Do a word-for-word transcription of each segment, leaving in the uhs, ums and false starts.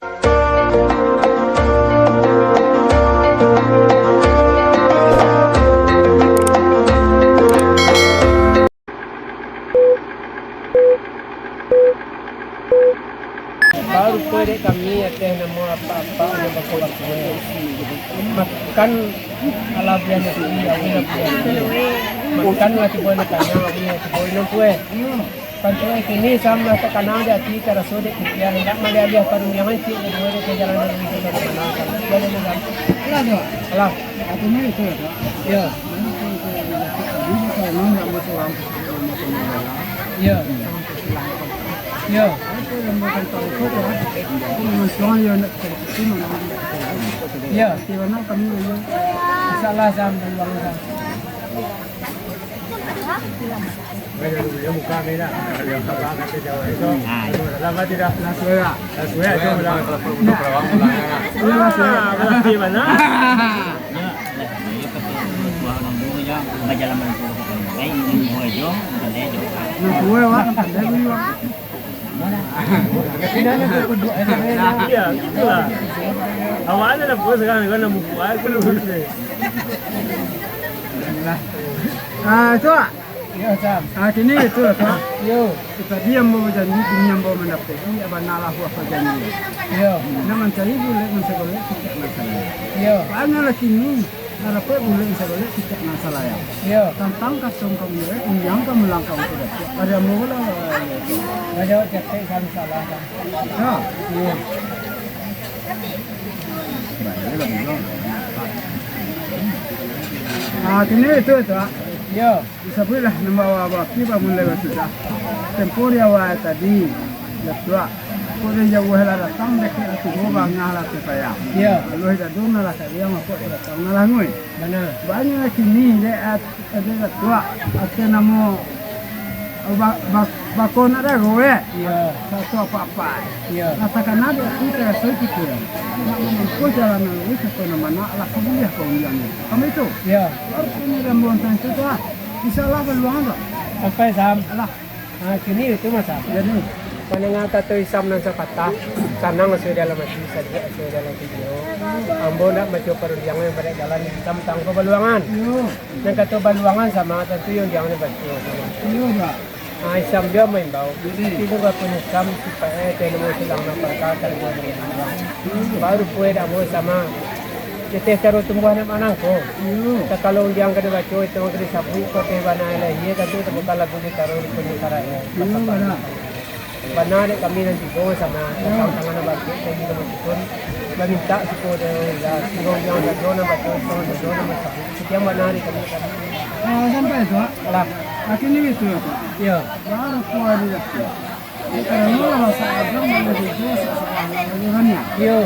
Baru pulo dek kami ateh namo apak-apak nan bako-bako. Makan alah buliah nasi, alah buliah nasi. Makan lah tibo nan kanyang, alah buliah tibo nan pueh. Pantuak kini sam lah takana di ati, taraso dek pikia, indak maliah-liah parundiangan cik, kaduo dek pajalanan di kota Padang. Jadi, Madam. Alah, Dok. Alah. Aku ni itu, Dok. Ya. Mana tu, itu, itu, itu, itu, kalau nak buat orang, Ya. Ya. Itu yang bukan tahu itu, Dok. Itu memang suami yang nak cari itu, mana orang nak cari. Ya. Di mana kami dulu? Insyaallah, sam, peluang, sam. Buka beda. Apa kata Jawa itu? Lama tidak? Lah suwe. Lah suwe, itu ulang. Nah. Iya, lah suwe. Ah, berarti mana? Ya, lah suwe, kata buah orang dulu, ya, bajalan malam pulau kata orang. Baik, ini buah jo, bukan dia jo. Nah, suwe, Wak, kan dia dulu, Wak. Iya, gitulah. Awak ada lah, bos, sekarang kan nak buku air terus. Ah, itu, Wak. Yo, Sam. Ah, kini itu lah, Tuak. Yo. Tadi ambo bajanji, kini ambo mandapek. Indak bana lah buah bajanji. Yo. Nak mancari bulek, mancari bulek, cicak nan salah. Yo. Bana lah kini, nak dapek bulek, mancari bulek, cicak nan salah, ya. Yo. Tantang kasong kamu, eh, undiang kamu langkah untuk dapek. Ada ambo lah. Ada cek, Sam, salah, Sam. Ya. Yo. Ah, kini itu, Tuak. Yo. Disabuiklah nambah awak baki bamulai basudah. Tempo di awal tadi, Datuak, kok dari jauah lah datang, dakek lah tibo, bangah lah tu sayang. Iyo. Lalu dadung lah sayang, mako datang lah ngui. Bana. Banyak lah kini, dek, at-, dek Datuak, ateh namo, ba-, ba-, bako nak dago, eh? Iyo. Satu apa-apa. Iyo. Lah takana dek tu taraso kito. Nak manempuh jalan nan luruih, satu namo nak lah kuliah kau undiang ni. Kami tu? Iyo. Baru kini rambuan tu, Tuak. Insyaallah baluang tu. Sampai, Sam. Alah. Ah, kini itu, Mas, Sam. Jadi. Pandanga kato Isam nan sapatah, sanang asuah dalam ati, sadiak asuah dalam video. Ambo ndak maco parundiangan pada jalan Isam tangko baluangan. Iyo. Nan kato baluangan sama, tantu yang undiangan baco sama. Iyo, Pak. Ah, Isam juo maimbau. Jadi. Tapi bukan pun Isam, sipaik, eh, teh namo silang nan parka, tarimo dari Allah. Baru puai damo sama. Teteh caro tumbuah nan manangko. Iyo. Sakalo undiang ka dibaco, itu ka disabuik, kok teh bana lahia, tantu tabuka lagu di taro di panyukaran. Iyo, bana. Bana dek kami nan tigo sama. Iyo. Tangan nan bangkit, kami nan batukun. Bamintak siko dek, ya, siko undiang sajo nan baco, siko sajo nan basabuik. Sekian bana dek kami. Ah, sampai tu, Pak. Alah. Akhirnya itu, ya, Pak. Iyo. Baru puai di dapur. Karano lah sagadang, banyak juo sasalah lawannya. Iyo.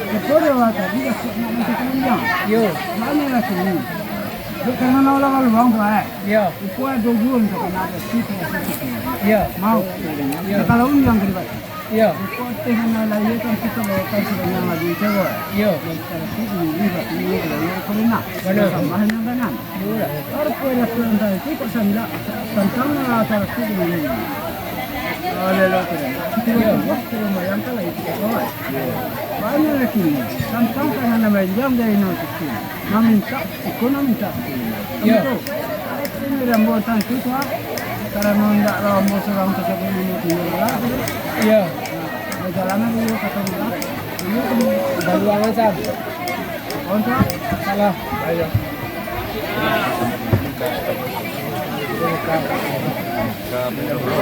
Kepada awak tadi, dah siap nak minta tolong. Iyo. Mana lah sini? Dek, karano lah baluang tu, eh. Iyo. Upo ado juo minta kena ada situ, situ. Iyo. Mau. Iyo. Kalau undiang ka dibaco. Iyo. Upo teh mana lahia kan kita bawakan sebanyak lagi cewek. Iyo. Jadi, kalau tu, ini, ini, ini, ini, ini, ini, ini, Bana. Sambahan nan bana. Iyo lah. Baru puai lah tu tantang itu, kok sandak tantang lah tarasi dengan ini. Kalau lelok tu dah. Iyo. Wah, tu lumayan kan lah itu kawan. Iyo. Banyak lagi ni. Tantang kan anak banjang dari nol kecil. Mamintak, iko mamintak. Iyo. Itu. Ini rambuan tantang itu, Tuak. Karano indak lah ambo surang tasabut namo tinggal lah. Iyo. Nah, bajalanan dulu kata budak. Baluangan, Sam. Salah. Ayo. Kalau boleh, boleh.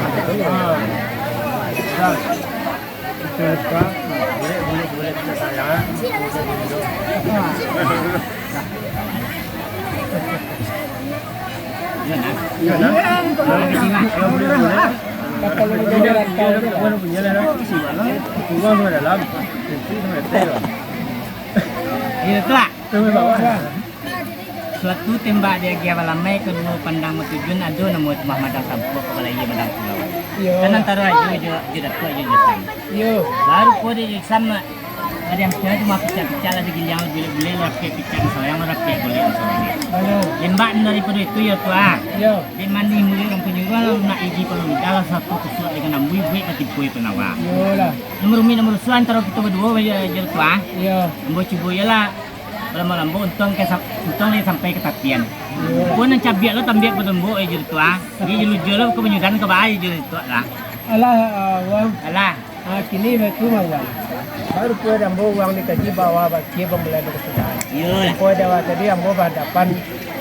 Kalau boleh, boleh. Kalau boleh, boleh. Kalau boleh, boleh. Iyo, tu lah. Suatu tembak diagiah balamai, kaduo pandang batujun, ado namo rumah Madang Sampuak, ka balai Madang Pulau. Iyo. Kan antaro Ajo jo, jo Datuak jo Sam. Iyo. Baru ko dek Sam, Ado yang sia tu mah picak-picak lah digiliang, bulek-bulek lah, rapek picak salayang lah, rapek bulek salayang. Halo. Lembak daripado itu, yo, tu, ah. Yo. Dek mandi mulik urang panyuruah, nak igi palu lidah lah, satu kusuak dengan ambui, buek batipoi penawa. Iyolah. Nan rumik, nan rusuah antaro kito baduo, yo, yo, tu, ah. Yo. Ambo cubo, iyolah. Balambo-lambo untuang ka sam-, untuang lai sampai ka tapian. Iyo. Pun nan cabiak lo tambiak badombo, eh, jo tu, ah. Di julu-julu lo ka banyudan ka baai jo tu lah. Alah, ah, Wang. Alah. Ah, kini baitu mah, Wang. Baru pun ambo Wang dikaji bawa bakia bamulai bakasudahan. Iyo lah. Rupo dek awak tadi ambo bahadapan,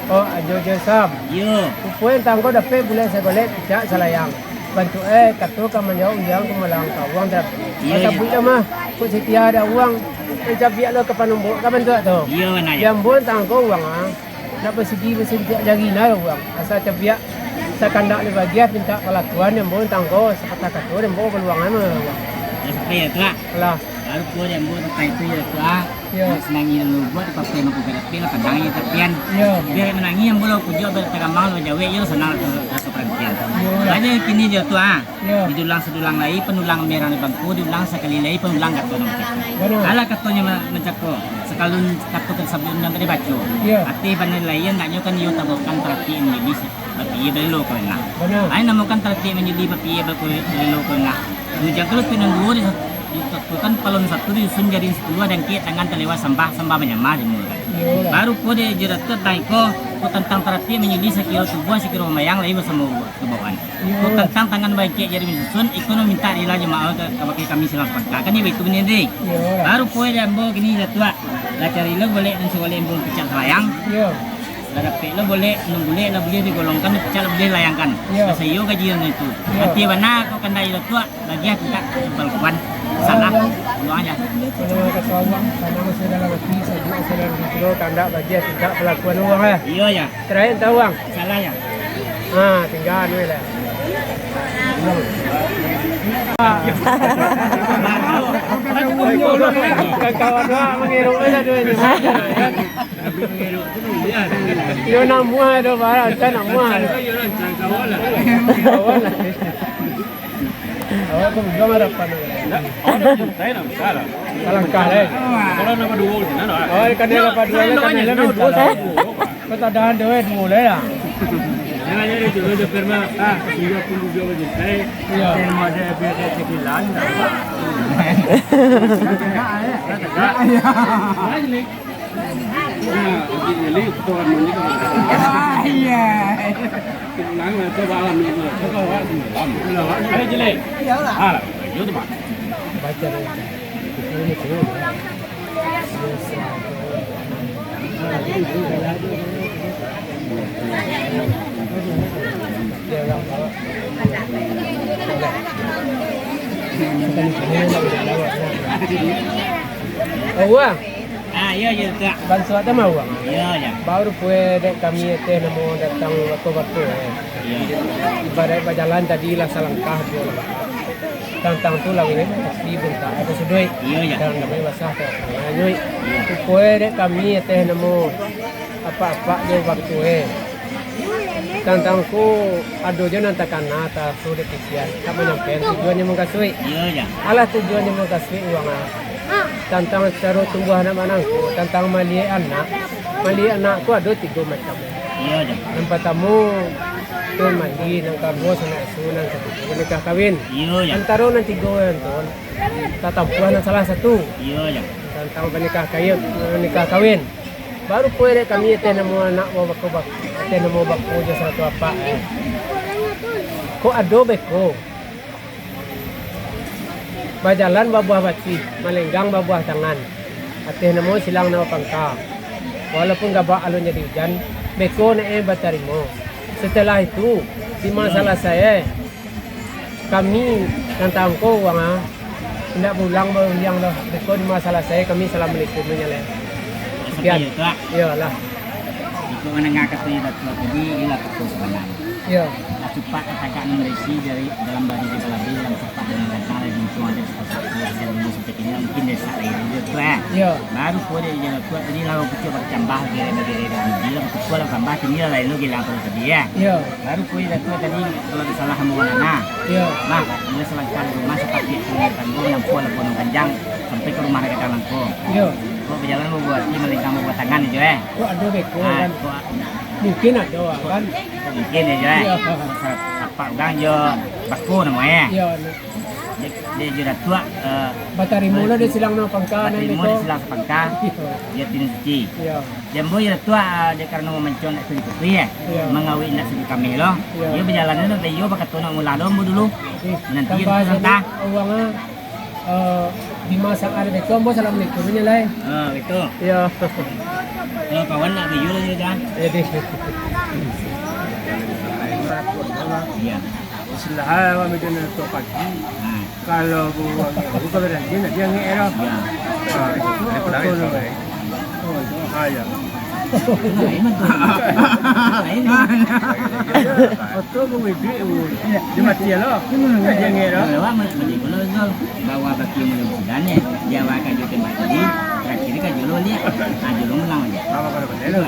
oh, Ajo jo Sam. Iyo. Rupo antang ko dapek bulek sagolek picak salayang. Bantuak, eh, kato ka manjawab undiang ka malang ka Wang, Dam. Iyo, iyo. Sabuik mah, kok setia ada Wang, mancabiak lo ka panumbuk ka bantuak tu. Iyo, bana, iyo. Di ambo antang ko Wang, ah. Nak basigi basintiak jari nah, Wang. Asa cabiak, sakandak dibagiah pintak kalakuan, di ambo antang ko sapatah kato, di ambo kaluangan mah, Wang. Lah, sampai yo tu, ah. Alah. Baru pulo dek ambo tantang itu yo tu, ah. Yo. Nak sanangi lalu buek di papai mangko gadapik lah, padang iyo tapian. Yo. Biar manangi ambo lah pujuak, biar tagamang lah jawek, iyo sanang lah raso parantian. Yo. Banyak kini yo tu, ah. Yo. Didulang sadulang lai, panulang merah di bangku, diulang sakali lai, panulang kato nan mancako. Bana. Alah katonyo ma-, mancako, sakalun kato ka sabuik nan ka dibaco. Yo. Ateh panilaian, andaknyo kan iyo tabokan taratiak manjadi bapiya balelo ka nan. Bana. Ai namokan taratiak manjadi bapiya bako-, balelo ka nan. Bujang kalau tu nan duo di, ditatukan palon satu disusun jari sapuluah, dangkek tangan talewa sambah, sambah manyambah dimulakan. Iyolah. Baru ko di jeratot tantang iko, ko tantang taratiak manjadi sakiro tubuah, sakiro mayang lai basamo kabawaan. Iyo. Ko tantang tangan bangkek jari mansusun, iko nan mintak rila jamaah ka, kabake kami silang sapangka. Kan iyo baitu bana, Dek? Iyolah. Baru ko di ambo kini Datuak. Lah cari lo golek nan sagolek ambo picak salayang. Iyo. Lah dapek lo boleh, nan bulek lah buliah digolongkan, picak lah buliah dilayangkan. Iyo. Lah saiyo gaji nan itu. Iyo. Ati bana ko kandak iyo tu, bagiah pintak balakuan. Salah, pulang aja. Kalau kata awak, karena masih dalam hati, sajuak masih dalam hati, kalau kandak bagiah pintak balakuan urang, eh. Iyo, ya. Terakhir entah urang. Salah, ya. Ha, tinggal anu lah. Kawan awak mangirup aja duit ni. Yo namuah do, barang macam namuah. Awak tu bukan harapan. Nak, awak nak cintai nak besar lah. Alangkah deh. Kalau nak berdua di sana lah. Oh, kan dia dapat dua, kan dia lebih salah. Kau tak ada duit mulai lah. Jangan jadi tu, dia pernah, ah, tiga puluh dua cintai. Iya. Dia mau ada biasa sekilan. Iya. Nah, jadi, jadi, tuan mandi kan. Ah, iya. Pulang lah, coba alam ni, coba alam semalam. Ayo, jelek. Iyalah. Ah, lah, itu tu, Pak. Baca dulu. Itu ni tu. Oh, wah. Ah, iyo, iyo, Tuak. Bantuak tu mah, Wang. Iyo, iyo. Baru pue dek kami teh namo datang bako-bako, eh. Iyo. Ibarat bajalan tadi lah salangkah, duo langkah. Tantang tu lah, weh, tapi bentak atau suduik. Iyo, iyo. Dalam damai basah tu. Nah, nyuik. Iyo. Pue dek kami teh namo apak-apak jo bako, eh. Tantang ko ado jo nan takana, taso dek pikian, nak manyampaian tujuannyo mukasuik. Iyo, jo. Alah tujuannyo mukasuik, Wang, ah. Tantang caro tumbuah anak manangko, tantang maliek anak. Maliek anak ko ado tigo macam. Iyo, jo. Nan partamo, tuan mandi, nan kaduo, sanak asuah, nan katigo, nikah kawin. Iyo, jo. Antaro nan tigo nan tu, tatampuah nan salah satu. Iyo, jo. Tantang banikah kain, banikah kawin. Baru pue dek kami teh namo anak bako-bako, teh namo bako jo sarato apak, eh. Kok ado beko? Bajalan babuah batuih, malenggang babuah tangan. Ateh namo silang namo pangka. Walaupun gabak alun jadi ujan, beko nak eh batarimo. Setelah itu, di masalah sae, kami nan tangko uang ah, indak baulang baundiang doh. Beko di masalah sae, kami assalamualaikum nyo lai. Sekian. Sampai itu, ah. Iyolah. Iko mandanga kato Datuak tadi, inilah kato sabananyo. Iyo. Lah cupak tatagak nan barisi dari dalam bari di balabih, dalam cupak dalam gantang, dari guntuang dari siko-siko, dari dulu sampai kini, mungkin dari sak lahir dulu tu, eh. Iyo. Baru ko dek Datuak tadi lah, bapucuak bakacambah, bagere-bagere, bagere, bapucuak lah tambah, kini lah lain lo gilang kalau tadi, yo. Iyo. Baru ko dek Datuak tadi, kalau ado salah ambo mangana. Iyo. Nah, mulai salangkah di rumah, sapatiak tu, tanggo, nyampuah lah pohon panjang, sampai ka rumah gadang langko. Iyo. Ko bajalan babuah ati, malenggang babuah tangan jo, eh. Ko ado beko, Ah, kan? ko Mungkin ado, kan? Mungkin jo, eh. Iyo. Sa-, sapak urang jo bako namo, eh. Iyo, nah. Dek, dek jo Datuak, eh, Batarimo lah dek silang nan pangka, nan batarimo dek silang sapangka, Iyo. Iyo, tini suci. Iyo. Di ambo jo Datuak, eh, dek karano mamancong nak suri putih, eh. Iyo. Mangawik nak suri kameh lo. Iyo. Iyo bajalan tu, iyo bakato nak mulah do ambo dulu. Ih, Nanti tambah Datuak sangka. Uang, ah, eh, dimasak ari beko, ambo assalamualaikum nyo lai. Ah, betul. Iyo. Kalau kawan nak bayu lah, kan? Iyo, deh. Iya. Istilah awak macam tu pagi. Hmm. Kalau buang, bukan berhenti, nak dia ngek dah. Ya. Ha, itu oto tu. Ha, ya. Lain tu. Lain tu. Oto pun duit, dia mati lah. Nak dia ngek dah. Kalau awak beli pun tu, bawa baki mulai sudah ni, dia awak kaji tembak tadi, terakhir kaji lo lihat. Ha, dulu menang aja. Apa kata betul tu?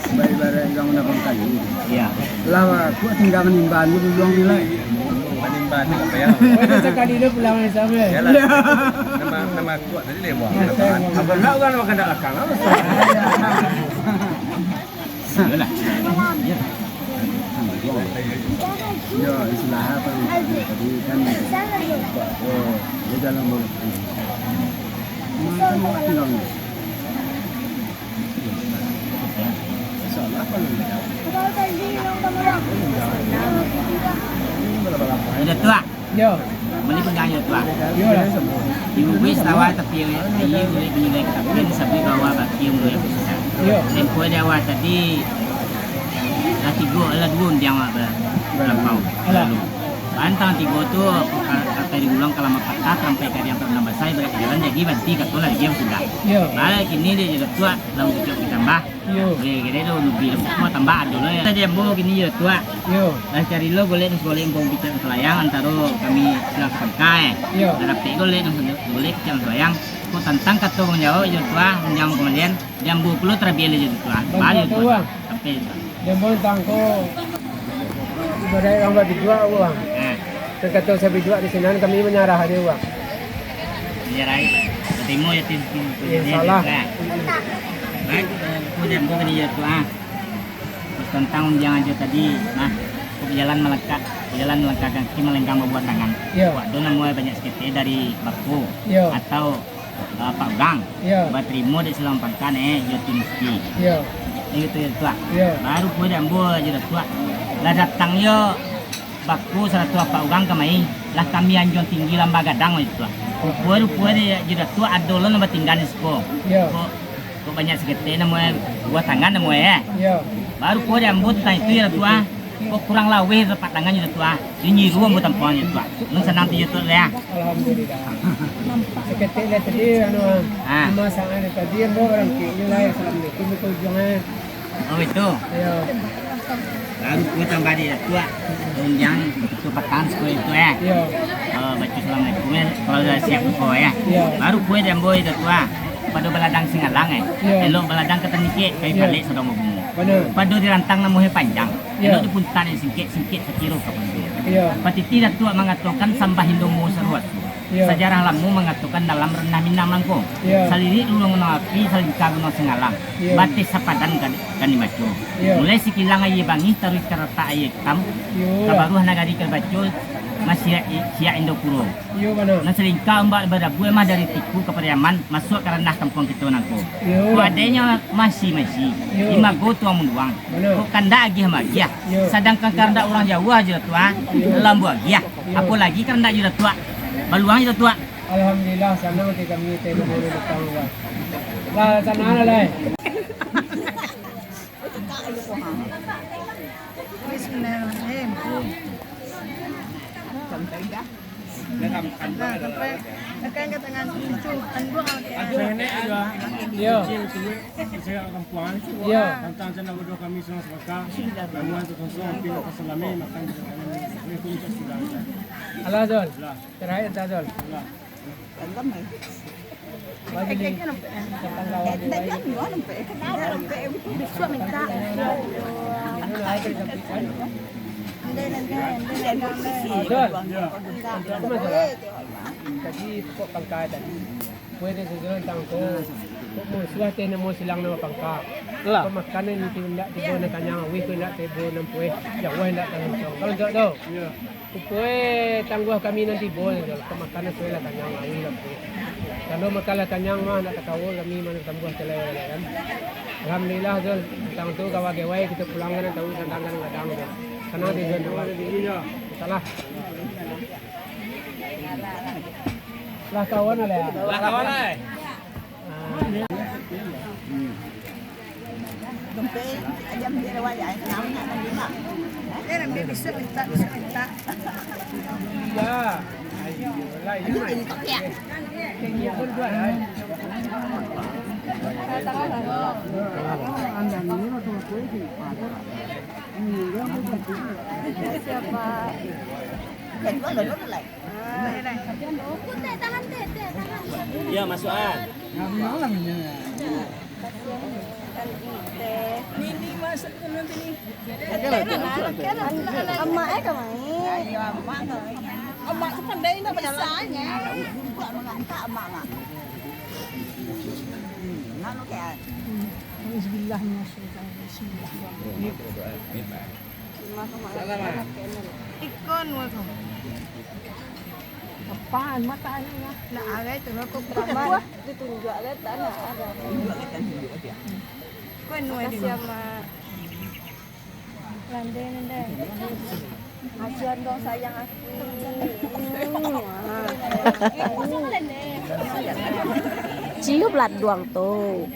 Baik barang yang nak bangkai. Ya. Lah, kuat tinggal manimba ni dulu, Bang, nilai. Manimba ni apa ya? Sakali dia pulang ni, sama. Yalah. Nama, nama kuat tadi dia buang. Apa nak orang makan dak lakang, apa? Yalah. Ya. Ya, istilah apa tadi kan, oh, dia dalam mulut. Macam apa tinggal ni? Datuak. Yo. Mani pegang Datuak. Yo lah. Ibu wis tawa tapi ayi ulek menyulai katapian sabi bawa baki mulai pusat. Yo. Tempo di awal tadi lah tigo, lah duo undiang awak ba-, balampau. Alah. Lalu. Pantang tigo tu, ka-, katai di gulang kalama patah, sampai ka diang pernah basai, balik jalan, jadi banti kato lah, dia sudah. Yo. Balik kini dia Datuak, lalu cucuk ditambah. Iyo. Oke, kira tu lebih semua tambah ado lah ya. Tadi ambo kini yo Tuak. Iyo. Lah cari lo golek nus golek bong picak selayang antaro kami silang sapangka, eh. Iyo. Lah dapek golek nus golek picak selayang. Ko tantang kato urang Jawa yo Tuak, urang Jawa kamalian. Di ambo pulo tarabiah lah yo Tuak. Bang, Tuak. Sampai Tuak. Di ambo tantang ko ibarat urang babiduak, Bang. Eh. Kan kato sabiduak di sinan kami manyarah aja, Bang. Manyarah. Batimo yo, Tin. Iyo, salah. Baik, eh, ko di ambo kini yo Tuak, ah. Tantang undiang ajo tadi, nah, ko bajalan malangkah, bajalan malangkah kaki, malenggang babuah tangan. Iyo. Wak, do namo banyak saketek dari bako. Iyo. Atau apak urang, iyo, batarimo dek silang pangka, eh, jo Tun Rizki. Iyo. Iyo tu, yo Tuak. Iyo. Baru pulo dek ambo ajo Datuak. Lah datang yo bako sarato apak urang kamari, lah kami anjuang tinggi lamba gadang yo Tuak. Rupo-rupo dek ajo Datuak ado lo nan batingga di siko. Iyo. Kok, kok banyak saketek namo, buah tangan namo, eh. Iyo. Baru pulo dek ambo tantang itu yo Datuak. Kok kurang laweh tapak tangan yo Datuak. Di nyiru ambo tampuang yo Tuak. Nun sanang tu yo Tuak, yo. Alhamdulillah. Saketek lah tadi, anu, ah, masak tadi, ambo barangkek nyo lah, assalamualaikum, ka ujuang, eh. Oh, itu? Iyo. Baru ko tambah di Datuak. Undiang, itu patang siko itu, eh. Iyo. Oh, baco assalamualaikum, eh. Kalau sudah siap buko, eh. Iyo. Baru ko dek ambo di Datuak. Pado baladang Singalang, eh. Iyo. Elok baladang ka Tanikek, kayu palek sadang babungo. Bana. Pado di rantang namonyo panjang. Iyo. Elok di puntan nan singkek, singkek sakiro ka punggung. Iyo. Patiti Datuak mangatokan sambah Indomo saruaso. Iyo. Sajarah lamo mangatokan dalam ranah Minang mangko. Iyo. Salirik Luruang Gunuang Api, salingka Gunuang Singalang. Iyo. Bateh sapadan ka, ka dibaco. Iyo. Mulai Sikilang Aia Bangih, taruih ka Ratak Aia Itam, iyo, ka baruah nagari ka dibaco, masiak i-, siak Indopuro. Iyo, bana. Nan salingka ombak badabuih mah dari Tiku ka Pariaman, masuak ka ranah kampuang kito nangko. Iyo. Ko adeknyo masi-masi, iyo, di mago tuang munduang. Bana. Kok kandak agiah maagiah. Iyo. Sadangkan kandak urang jauah jo Datuak, iyo, lambu agiah. Iyo. Apolagi kandak jo Datuak. Baluang jo Datuak. Alhamdulillah, sanang ati kami teh, Bang. Lah, sanang lah, lai. Bismillahirrahmanirrahim. Nah, sampai tekan ka tangan cucu, anduang. Iyo. Iyo. Tantang cando bodoh kami silang sapangka. Namuah tu kosong, tapi nak salami makan. Alah, Zul. Alah. Terakhir, entah, Zul. Alah. Bisuak minta. Jadi, pokok pangka tadi. Kue di tujuan tangko. Kok musuah teh namo silang namo pangka. Lah. Kok makanan nanti indak tibo nan kanyang, awih tu indak tibo nan pueh, jauah indak tangko. Kalau tidak tu. Iya. Kue tangguah kami nan tibo, kalau makanan suai lah kanyang, awih lah pueh. Kalau makan lah kanyang mah, nak takawa kami mana tambuah celai lah kan. Alhamdulillah tu, tentang tu kawa gewai kita pulangkan tahu tentang kadang-kadang tu. Senang tibo tu. Salah. Lah kawan lah. Lah kawan lah. Dompet, ayam dia rawai, ayam nak nak nak. Eh, dia bisa minta, bisa minta. Iya. Ayolah, ini mah. Ini pakai ya. Tinggi pun dua, eh. Siapa? Bukan dua, dua, dua, dua. Iya, masukan. Nini masuk ke nanti ni. Amak eh kamai. Amak tu pandai nak besarnya. Buat mengantak amak lah. Nak lu kayak. Bismillah, masuk. Bismillah. Ikon wako. Apaan matanya? Nak agai tu lah, kok. Ditunjuk agai tak nak ada. Kau nu ada. Makasih, Mak. Landai, landai. Kasihan dong sayang aku. Cium landuang tu.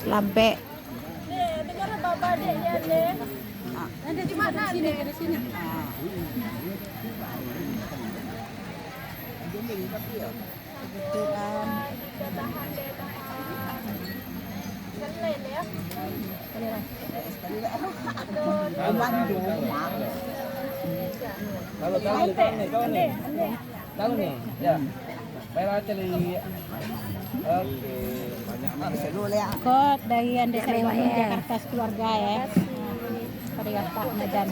Lambek. Dek, dengar apa-apa, Dek, ya, Dek? Ada di mana, Dek? Kebetulan. Kalau tahu ni, tahu ni, tahu ni. Tahu ni? Ya. Baiklah, cari. Oke. Ko dari Ande Sariwangi, Jakarta sekeluarga, ya. Dari Bapak Madan.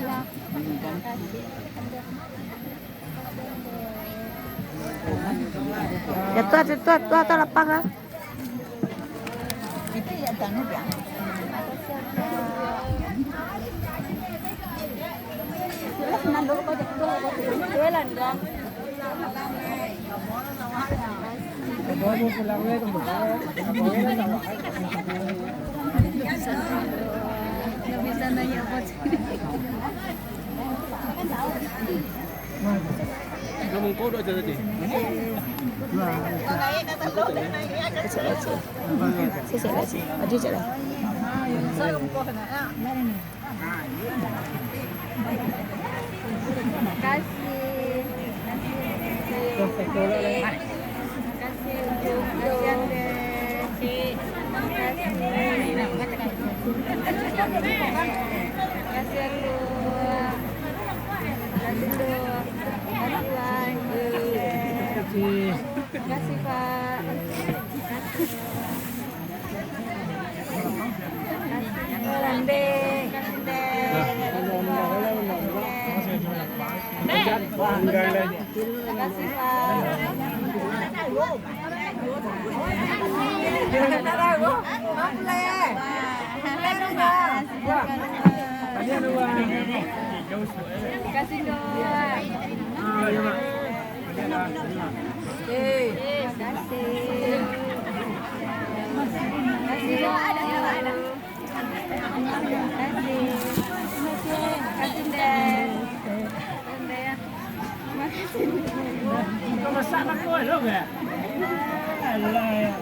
Ya, tuat, tuat, tuat, tuat, lapang, ah. Nggak bisa nanya apa sih. Kamu kau dua aja tadi. Cek, cek. Cek, cek, cek. Maju, cek lah. Terima kasih. Terima kasih. Terima kasih, Ande. Terima kasih. Terima kasih, Ande. Terima kasih, Wan. Terima kasih, Pak. Terima kasih, Ande. Terima kasih, Ande. Terima kasih, Pak. Terima kasih, Dok. Terima kasih. Terima kasih, Dok. Terima kasih. Terima kasih, Dek. Terima kasih, Dek. Terima kasih, Dek. Kau masak nak kau, lo, nggak? Alah, ya.